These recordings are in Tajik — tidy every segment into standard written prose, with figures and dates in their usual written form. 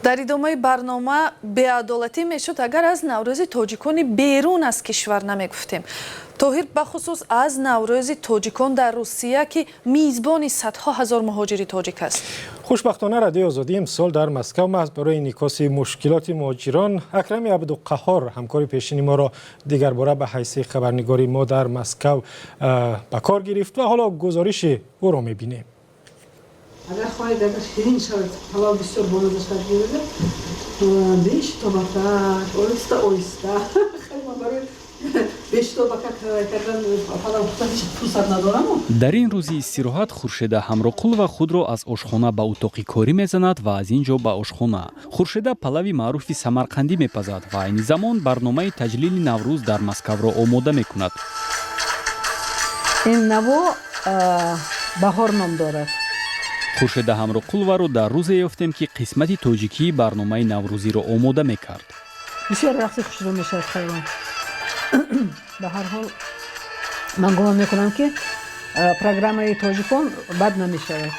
Дар идомаи барнома беадолатӣ мешуд, агар аз Наврӯзи тоҷикони берун аз кишвар намегуфтем. Тоҳир, бахусус аз Наврӯзи тоҷикон дар Русия, ки мизбони садҳо ҳазор муҳоҷири тоҷик аст. Хушбахтона, Радиои Озодӣ имсол дар Москав маҳз барои инъикоси мушкилоти муҳоҷирон Акрами Абдуқаҳҳор, ҳамкори пешини моро, дигарбора ба ҳайси хабарнигори мо дар Москав ба кор гирифт ва ҳоло гузориши ӯро мебинем. Агар хоҳед, агар ширин шавад палав, бисёр бомаза шавад, гирада бешитобакак, оҳиста оҳиста. Барои бешитобакак кардан палав фурсат надорам. Дар ин рӯзи истироҳат Хуршеда Ҳамроқулова худро аз ошхона ба утоқи корӣ мезанад ва аз ин ҷо ба ошхона. Хуршеда палави маъруфи самарқандӣ мепазад ва айни замон барномаи таҷлили Наврӯз дар Москавро омода мекунад. Ин наво «Баҳор» ном дорад. Хуршеда Ҳамроқуловаро дар рӯзе ёфтем, ки қисмати тоҷикии барномаи наврӯзиро омода мекард. Бисёр рақси хушрӯ мешавад хайвон. Ба ҳар ҳол, ман гумон мекунам, ки программаи тоҷикон бад намешавад.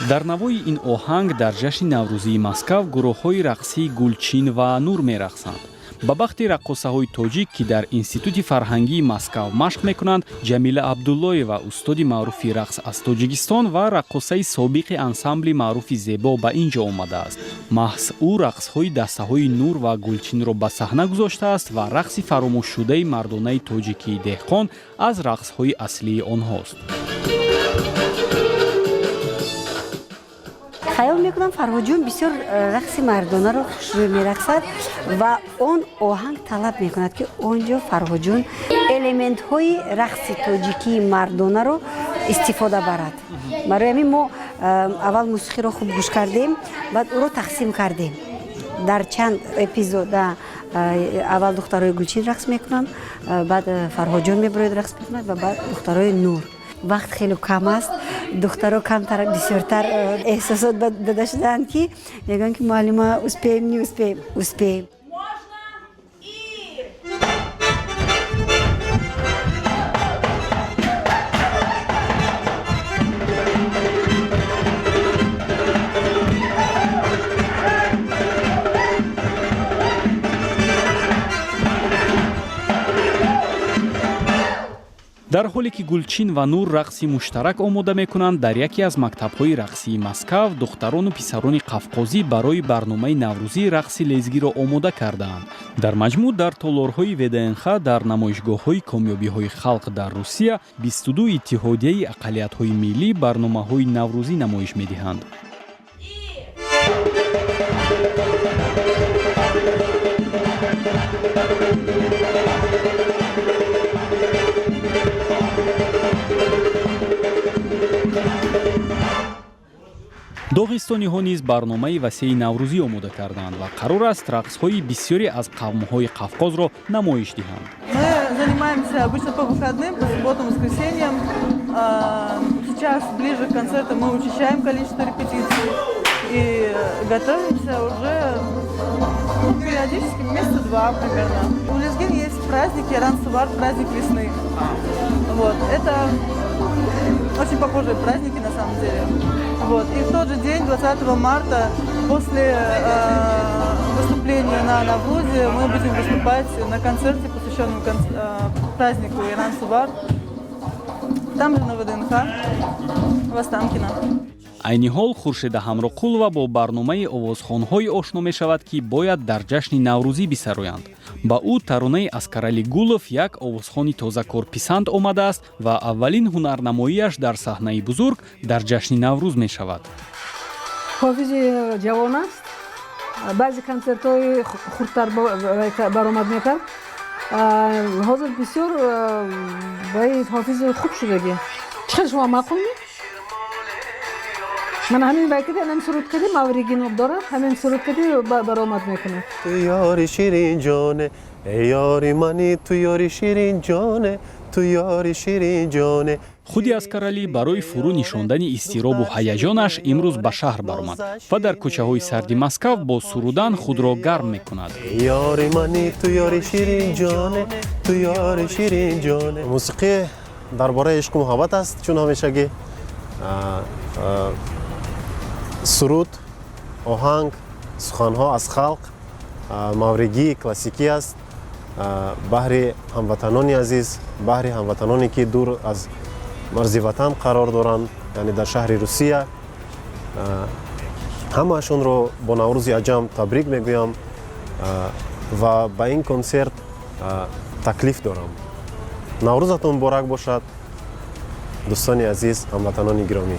Дар навои ин оҳанг дар ҷашни наврӯзии Москав гурӯҳҳои рақсии «Гулчин» ва «Нур» мерақсанд. Ба бахти раққосаҳои тоҷик, ки дар Институти фарҳангии Москав машқ мекунанд, Ҷамила Абдуллоева, устоди маъруфи рақс аз Тоҷикистон ва раққосаи собиқи ансамбли маъруфи «Зебо», ба ин ҷо омадааст. Маҳз ӯ рақсҳои дастаҳои «Нур» ва «Гулчинро» ба саҳна гузоштааст ва рақси фаромӯшшудаи мардонаи тоҷикии «Деҳқон» аз рақсҳои аслии онҳост. Хаёл мекунам, Фарҳодҷон бисёр рақси мардонаро хушрӯй мерақсад ва он оҳанг талаб мекунад, ки он ҷо Фарҳодҷон элементҳои рақси тоҷикии мардонаро истифода барад. Барои ҳамин мо аввал мусиқиро хуб гӯш кардем, баъд ӯро тақсим кардем дар чанд эпизод. Аввал духтарои «Гулчин» рақс мекунанд, баъд Фарҳодҷон мебирояд, рақс мекунад ва баъд духтарои «Нур». Вақт хеле кам аст. Духтаро камтар, бисёртар эҳсосот дода шудаанд, ки мегӯянд, ки муаллима, успеем, не успеем? Успеем. Дар ҳоле ки «Гулчин» ва «Нур» рақси муштарак омода мекунанд, дар яке аз мактабҳои рақсии Москав духтарону писарони қафқозӣ барои барномаи наврӯзӣ рақси лезгиро омода кардаанд. Дар маҷмӯъ, дар толорҳои ВДНХ, дар намоишгоҳҳои комёбиҳои халқ дар Русия, 22 иттиҳодияи ақаллиятҳои миллӣ барномаҳои наврӯзӣ намоиш медиҳанд. Доғистониҳо низ барномаи васеи наврӯзӣ омода карданд ва қарор аст рақсҳои бисёре аз қавмҳои Қафқозро намоиш диҳанд. Мы занимаемся обычно по выходным, по субботам, воскресеньям. Сейчас, ближе к концерту, мы учащаем количество репетиций и готовимся уже, ну, периодически, месяца два примерно. У лезгин есть праздник Яран Сувар, праздник весны. Вот. Это очень похожие праздники на самом деле. Вот. И в тот же день, 20 марта, после выступления на Наврузе, мы будем выступать на концерте, посвященном празднику Яран Сувар, там же, на ВДНХ, в Останкино. Айни ҳол Хуршеда Ҳамроқулова бо барномаи овозхонҳое ошно мешавад, ки бояд дар ҷашни наврӯзӣ бисароянд. Ба ӯ таронаи Аскарали Гулов, як овозхони тозакор, писанд омадааст ва аввалин ҳунарнамоиаш дар саҳнаи бузург дар ҷашни Наврӯз мешавад. Ҳофизи ҷавон аст. Баъзе консертҳои хурдтар баромад мекард. Ҳозир бисёр баи ҳофизи хуб шудагӣ. Чӣ хел, шумо маъқул ми? Ман ҳамин вай кади, ҳамин суруд кади, мавриги ном дорад, ҳамин суруд кади баромад мекунад. Ту ёри ширин ҷоне, эй ёри мани, ту ёри ширин ҷоне, ту ёри ширин ҷоне. Худи Аскаралӣ барои фурӯ нишондани изтиробу ҳаяҷонаш имрӯз ба шаҳр баромад ва дар кӯчаҳои сарди Москав бо сурудан худро гарм мекунад. Ёри мани, ту ёри ширин ҷоне, ту ёри ширин ҷоне. Мусиқӣ дар бораи ишқу муҳаббат аст, чун ҳамешагӣ суруд, оҳанг, Суханҳо аз халқ, мавригии классикӣ аст. Баҳри ҳамватанони азиз, баҳри ҳамватаноне, ки дур аз марзи ватан қарор доранд, яъне дар шаҳри Русия, ҳамаашонро бо Наврӯзи Аҷам табрик мегӯям ва ба ин консерт таклиф дорам. Наврӯзатон муборак бошад, дӯстони азиз, ҳамватанони гиромӣ.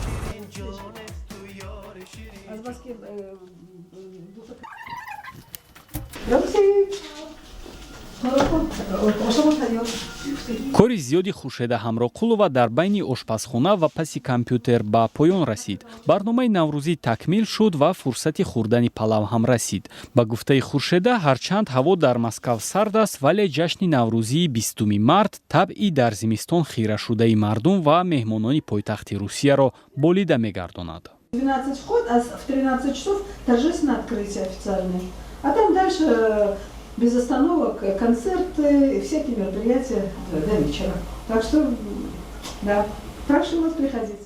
Кори зиёди Хуршеда Ҳамроқулова дар байни ошпазхона ва паси компютер ба поён расид. Барномаи наврӯзӣ такмил шуд ва фурсати хӯрдани палав ҳам расид. Ба гуфтаи Хуршеда, ҳарчанд ҳаво дар Москав сард аст, вале ҷашни наврӯзии 20-уми март табъи дар зимистон хирашудаи мардум ва меҳмонони пойтахти Русияро болида мегардонад. 12 вход, а в 13 часов торжественное открытие официальное. А там дальше без остановок концерты и всякие мероприятия до вечера. Так что, да, прошу вас, приходите.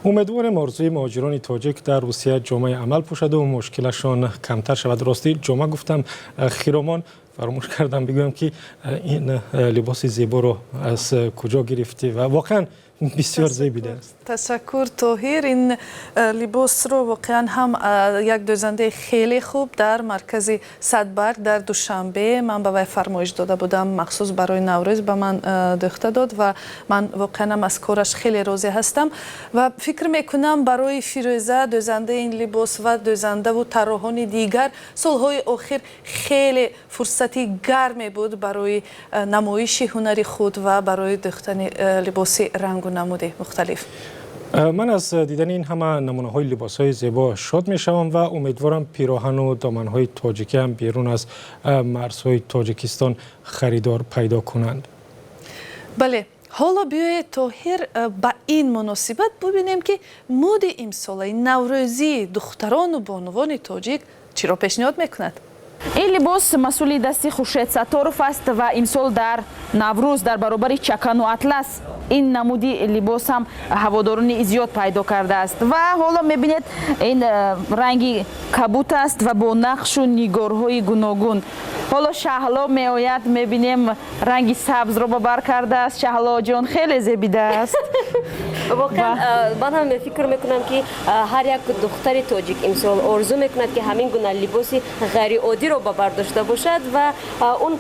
Умедворем, орзуи муҳоҷирони тоҷик дар Русия ҷомаи амал пӯшаду мушкилашон камтар шавад. Ростӣ, ҷома гуфтам, Хиромон, фаромӯш кардам бигӯям, ки ин либоси зеборо аз куҷо гирифтӣ ва воқеан бисёр зебидааст. Ташаккур, Тоҳир. Ин либосро воқеан ҳам як дӯзандаи хеле хуб дар маркази Садбарг дар Душанбе, ман ба вай фармоиш дода будам, махсус барои Наврӯз ба ман дӯхта дод ва ман воқеан ҳам аз кораш хеле розӣ ҳастам ва фикр мекунам, барои Фирӯза, дӯзандаи ин либос, ва дӯзандаву тарроҳони дигар солҳои охир хеле фурсати гарме буд барои намоиши ҳунари худ ва барои дӯхтани либоси рангу намуди мухталиф. Ман аз дидани ин ҳама намунаҳои либосҳои зебо шод мешавам ва умедворам, пироҳану доманҳои тоҷикӣ ҳам берун аз марзҳои Тоҷикистон харидор пайдо кунанд. Бале, ҳоло биёед, Тоҳир, ба ин муносибат бубинем, ки муди имсолаи наврӯзии духтарону бонувони тоҷик чиро пешниҳод мекунад. Ин либос масъули дасти Хуршед Сатторов аст ва имсол дар Наврӯз дар баробари чакану атлас ин намуди либос ҳам ҳаводорони зиёд пайдо кардааст. Ва ҳоло мебинед, ин ранги кабут аст ва бо нақшу нигорҳои гуногун. Ҳоло Шаҳло меояд, мебинем, ранги сабзро ба бар кардааст. Шаҳлоҷон, хеле зебидааст. Воқеан, ман ҳам фикр мекунам, ки ҳар як духтари тоҷик имсол орзу мекунад, ки ҳамин гуна либоси ғайриоддиро ба бар дошта бошад ва он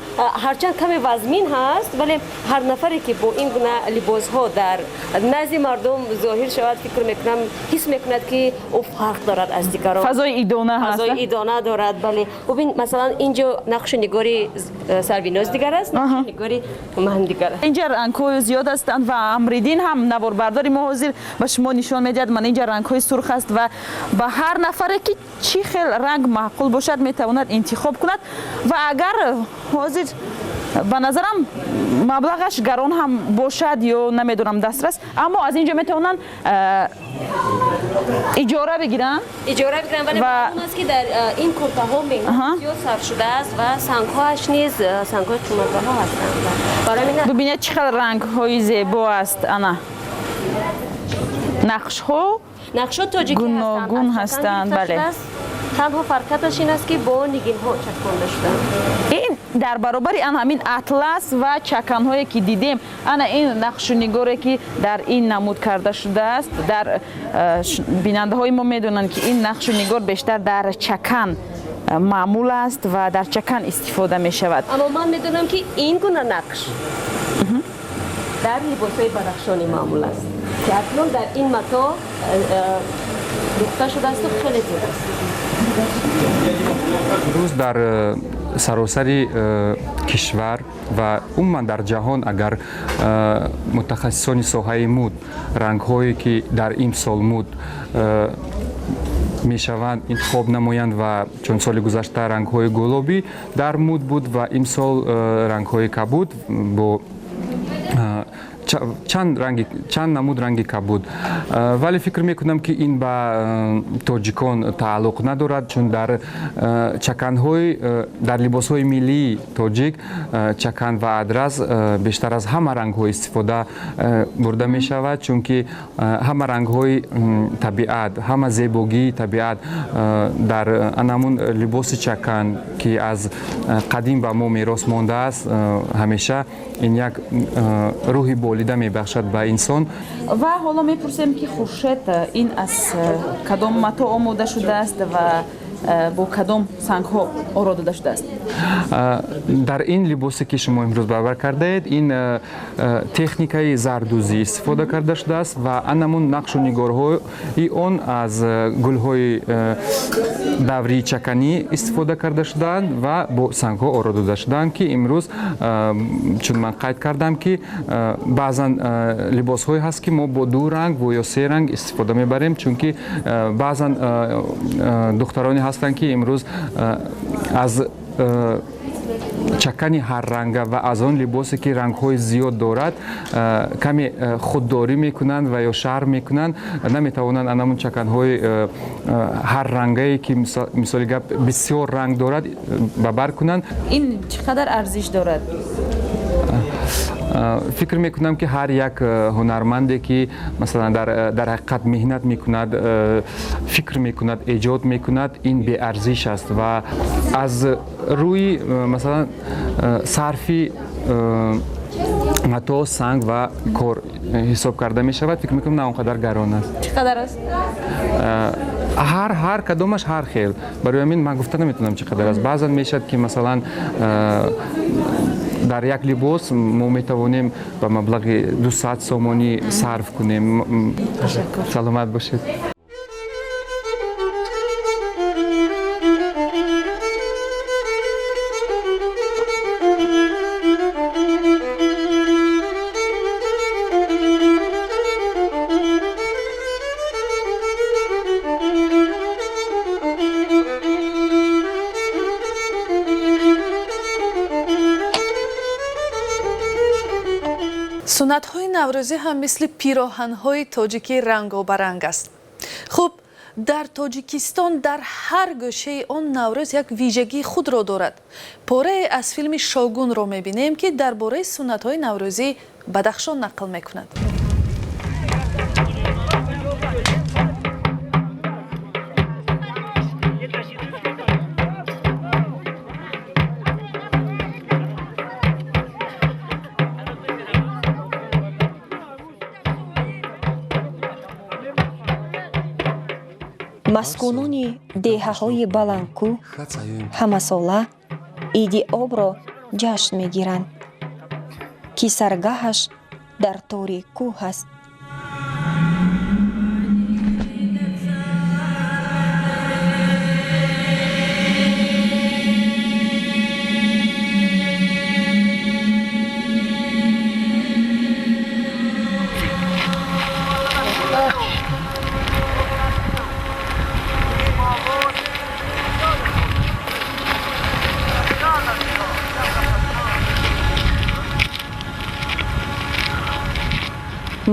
ҳарчанд каме вазмин ҳаст, вале ҳар нафаре, ки бо ин гуна либосҳо дар назди мардум зоҳир шавад, фикр мекунам, ҳис мекунад, ки ӯ фарқ дорад аз дигарон. Фазои идона ҳаст. Фазои идона дорад, бале. Бубин, масалан, инҷо нақшу нигори Сарвиноз дигар аст, нақшу нигори ман дигар аст. Инҷа рангҳои зиёд ҳастанд ва Амриддин ҳам, наворбардори мо, ҳозир ба шумо нишон медиҳад. Ман инҷа рангҳои сурх аст ва ба ҳар нафаре, ки чӣ хел ранг маъқул бошад, метавонад интихоб кунад. Ва агар ҳозир ба назарам маблағаш гарон ҳам бошад ё намедонам, дастрас, аммо аз ин ҷо метавонанд иҷора бигиранд. Иҷора бигиранд, вале маълум аст, ки дар ин куртаҳо меҳнат зиёд сарф шудааст ва сангҳоаш низ сангҳои қиматбаҳо ҳастанд. Барои ҳамин Бибинед, чӣ хел рангҳои зебо аст. Ана нақшҳо нақшҳо тоҷикӣ гуногун ҳастанд, бале. Танҳо фарқияташ ин аст, ки бо нигинҳо чаконда шуданд. Ин дар баробари ан ҳамин атлас ва чаканҳое, ки дидем, ана ин нақшу нигоре, ки дар ин намуд карда шудааст, дар бинандаҳои мо медонанд, ки ин нақшу нигор бештар дар чакан маъмул аст ва дар чакан истифода мешавад. Аммо ман медонам, ки ин гуна нақш дар либосҳои бадахшонӣ маъмул аст, ки акнун дар ин матоъ духта шудаасту хеле зебост. Имрӯз дар саросари кишвар ва умуман дар ҷаҳон, агар мутахассисони соҳаи муд рангҳое, ки дар имсол муд мешаванд, интихоб намоянд, ва чун соли гузашта рангҳои гулобӣ дар муд буд ва имсол рангҳои кабуд бо Чанд ранги, чанд намуд ранги кабуд, вале фикр мекунам, ки ин ба тоҷикон тааллуқ надорад, чун дар чаканҳои, дар либосҳои миллии тоҷик чакан ва адрас бештар аз ҳама рангҳо истифода бурда мешавад, чунки ҳама рангҳои табиат, ҳама зебогии табиат дар анамун либоси чакан, ки аз қадим ба мо мерос мондааст, ҳамеша ин як рӯҳи болида мебахшад ба инсон. Ва ҳоло мепурсем, ки Хуршед, ин аз кадом матоъ омода шудааст ва бо кадом сангҳо оро дода шудааст? Дар ин либосе, ки шумо имрӯз барбар кардаед, ин техникаи зардӯзӣ истифода карда шудааст ва анамун нақшу нигорҳои он аз гулҳои даврии чаканӣ истифода карда шудаанд ва бо сангҳо оро дода шудаанд, ки имрӯз, чун ман қайд кардам, ки баъзан либосҳое ҳаст, ки мо бо ду ранг ё се ранг истифода мебарем, чунки баъзан духтароне ҳастанд, ки имрӯз аз чакани ҳарранга ва аз он либосе, ки рангҳои зиёд дорад, каме худдорӣ мекунанд ва ё шарм мекунанд, наметавонанд анамун чаканҳои ҳаррангае, ки, мисоли гап, бисёр ранг дорад, ба бар кунанд. Ин чӣ қадар арзиш дорад? Фикр мекунам, ки ҳар як ҳунарманде, ки масалан дар ҳақиқат меҳнат мекунад, фикр мекунад, эҷод мекунад, ин беарзиш аст ва аз рӯи масалан сарфи матоъ, санг ва кор ҳисоб карда мешавад. Фикр мекунам, на он қадар гарон аст. Чӣ қадар аст? Ҳар кадомаш ҳар хел, барои ҳамин ман гуфта наметавонам, чӣ қадар аст. Баъзан мешавад, ки масалан дар як либос мо метавонем ба маблағи 200 сомонӣ сарф кунем. Саломат бошед. Суннатҳои наврӯзӣ ҳам мисли пироҳанҳои тоҷикӣ рангобаранг аст. Хуб, дар Тоҷикистон дар ҳар гӯшаи он Наврӯз як вижагии худро дорад. Порае аз филми Шогунро мебинем, ки дар бораи суннатҳои наврӯзии Бадахшон нақл мекунад. Маскунони деҳаҳои баландкӯҳ ҳамасола Иди обро ҷашн мегиранд, ки саргаҳаш дар тори кӯҳ аст.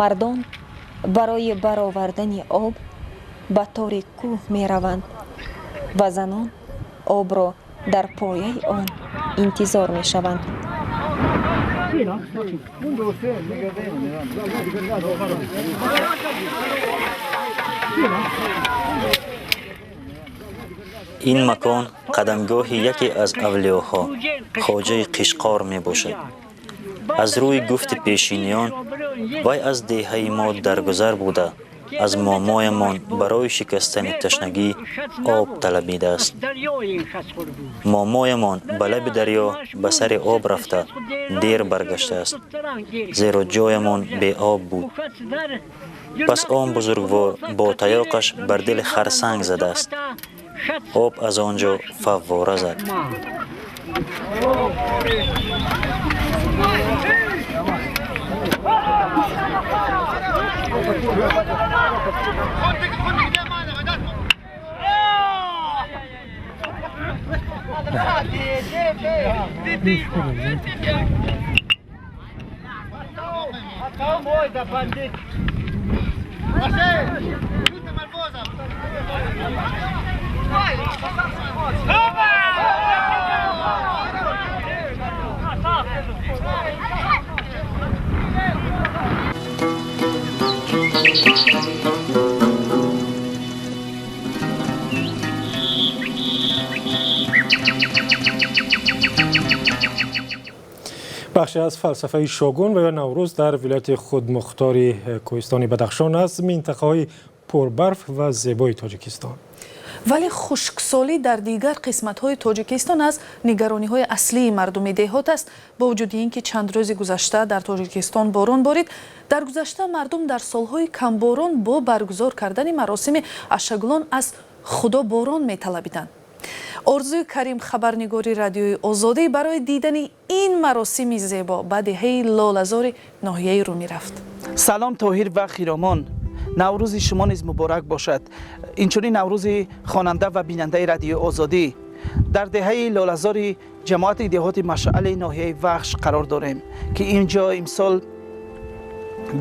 Мардон барои баровардани об ба тори кӯҳ мераванд ва занон обро дар пояи он интизор мешаванд. Ин макон қадамгоҳи яке аз авлиёҳо, Хоҷаи Қишқор мебошад. Аз рӯи гуфти пешиниён, вай аз деҳаи мо даргузар буда, аз момоямон барои шикастани ташнагӣ об талабидааст. Момоямон ба лаби дарё ба сари об рафта, дер баргаштааст, зеро ҷоямон беоб буд. Пас он бузургвор бо таёқаш бар дили харсанг задааст, об аз он ҷо фаввора зад. Бахше аз фалсафаи Шогун ва ё Наврӯз дар вилояти худмухтори кӯҳистони Бадахшон, аз минтақаҳои пурбарф ва зебои Тоҷикистон. Вале хушксолӣ дар дигар қисматҳои Тоҷикистон аз нигарониҳои аслии мардуми деҳот аст. Бо вуҷуди ин ки чанд рӯзи гузашта дар Тоҷикистон борон борид, дар гузашта мардум дар солҳои камборон бо баргузор кардани маросими Ашаглон аз Худо борон металабиданд. Орзуи Карим, хабарнигори Радиои Озодӣ, барои дидани ин маросими зебо ба деҳаи Лолазори ноҳияи Румӣ рафт. Салом, Тоҳир ва Хиромон, Наврӯзи шумо низ муборак бошад, инчунин Наврӯзи хонанда ва бинандаи Радиои Озодӣ. Дар деҳаи Лолазори ҷамоати деҳоти Машаали ноҳияи Вахш қарор дорем, ки ин ҷо имсол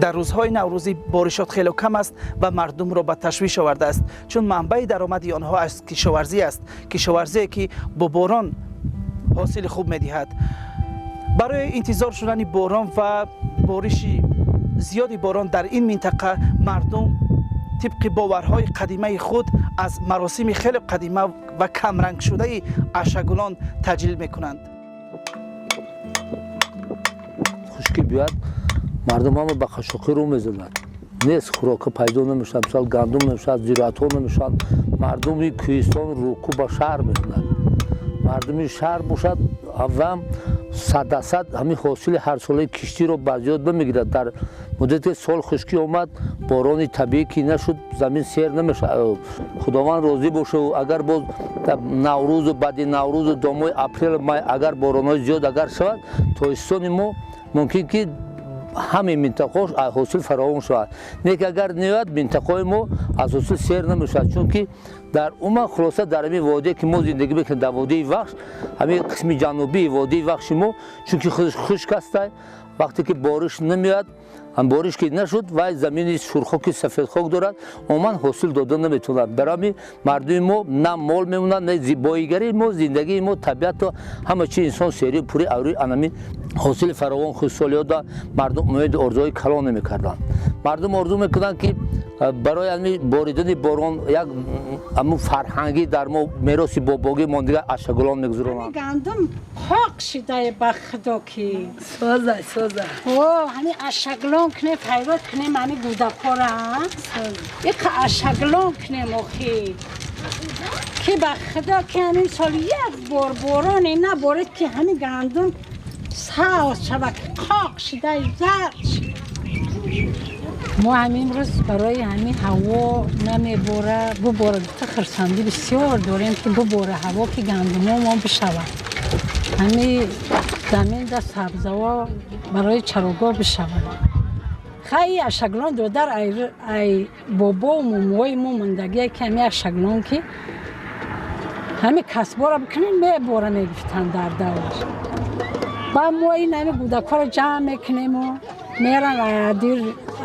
дар рӯзҳои наврӯзӣ боришот хеле кам аст ва мардумро ба ташвиш овардааст, чун манбаи даромади онҳо аз кишоварзӣ аст, кишоварзие ки бо борон ҳосили хуб медиҳад. Барои интизор шудани борон ва бориши зиёди борон дар ин минтақа, мардум тибқи боварҳои қадимаи худ аз маросими хеле қадима ва камрангшудаи Ашагулон таҷлил мекунанд. Хушкӣ биёяд, мардум ҳама ба қашшоқӣ рӯ мезанад, нест, хӯрока пайдо намешавад, мисол, гандум намешавад, зироатҳо намешавад. Мардуми кӯҳистон рӯку ба шаҳр мекунад, мардуми шаҳр бошад, аввам садасад ҳамин ҳосили ҳарсолаи киштиро ба зиёд намегирад. Дар муддати сол хушкӣ омад, борони табиӣ ки нашуд, замин сер намешавад. Худованд розӣ боша, агар боз Наврӯзу баъди Наврӯзу домои апрел, май агар боронҳои зиёд агар шавад, тобистони мо мумкин ки ҳамин минтақаҳош ҳосил фаровон шавад. Не ки агар неояд, минтақаҳои мо аз ҳосил сер намешавад, чунки дар умуман, хулоса, дар ҳамин водие ки мо зиндагӣ мекунем, дар водии Вахш, ҳамин қисми ҷанубии водии Вахши мо, чунки худаш хушк ҳастай, вақте ки бориш намеояд, бориш ки нашуд, вай замини сурхоки сафедхок дорад, умуман ҳосил дода наметавонад. Барои ҳамин мардуми мо на мол мемонад, на боигарии мо, зиндагии мо, табиату ҳама чи, инсон серию пури аврӯи анамин ҳосили фаровон. Хушсолиёда мардум умеду орзуҳои калон намекарданд. Мардум орзу мекунанд, ки барои ҳамин боридани борон як ҳамун фарҳангӣ дар мо мероси бобогӣ мондига Ашагулон мегузаронанд. Гандум қоқ шидае, ба Худо ки. Соза, соза. О, ҳамин Ашаглон кунем, файрод кунем ҳамин гудакора, иқа Ашаглон кунем охи, ки ба Худо ки ҳамин сол як бор бороне наборид, ки ҳамин гандум савз шава, ки қоқ шидаи, зард шид. Мо ҳамин рӯз барои ҳамин ҳаво намебора, бубора гуфта, хурсандӣ бисёр дорем, ки бубора ҳаво, ки гандумо мо бишавад, ҳамин заминда сабзаво барои чарогоҳ бишавад. Хай, Ашаглон, додар, ай бобову момои мо мондагие, ки ҳамин Ашаглон, ки ҳамин касбора бикунем, мебора, мегуфтанд дар давр. Ба мо ин ҳамин гудакҳоро ҷамъ мекунему меран дир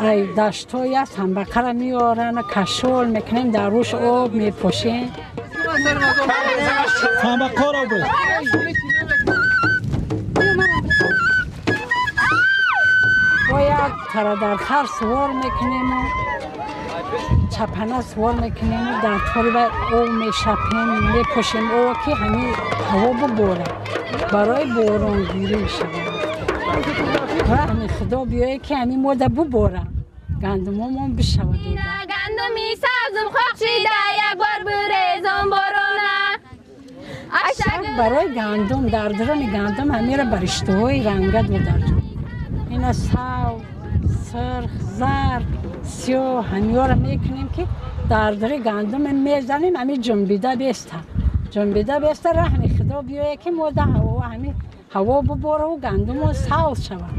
ай даштҳои аст, ҳамбақара меоранд, кашол мекунем, дар рӯш об мепошем. Ҳамбақоро буд. Бо як тарадархар сувор мекунему, чапана сувор мекунему, дар тори об мешапем, мепошем об, ки ҳамин ҳаво бубора, барои боронгирӣ мешавад. Раҳми Худо биёе, ки ҳамин мода бубора, гандумомон бишавад. Гандуми сабзум хок шида, як бор бирезон борона. Барои гандум, дар дурони гандум ҳамира бариштаҳои ранга додарҷон, ина сав, сурх, зард, сиёҳ, ҳамиёро мекунем, ки дар дури гандум мезанем, ҳами ҷунбида беста, ҷунбида беста. Раҳми Худо биёе, ки мода ҳаво, ҳами ҳаво бубораву гандумон савз шавад.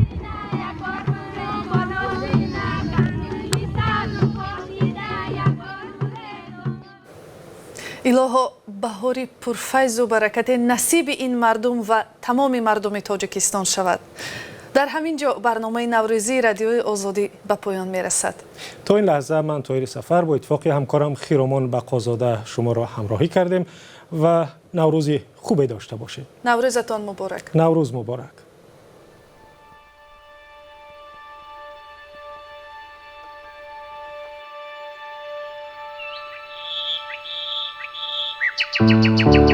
Илоҳо, баҳори пурфайзу баракате насиби ин мардум ва тамоми мардуми Тоҷикистон шавад. Дар ҳамин ҷо барномаи наврӯзии Радиои Озодӣ ба поён мерасад. То ин лаҳза ман, Тоҳири Сафар, бо иттифоқи ҳамкорам Хиромон Бақозода шуморо ҳамроҳӣ кардем ва наврӯзи хубе дошта бошед. Наврӯзатон муборак. Наврӯз муборак. Thank you.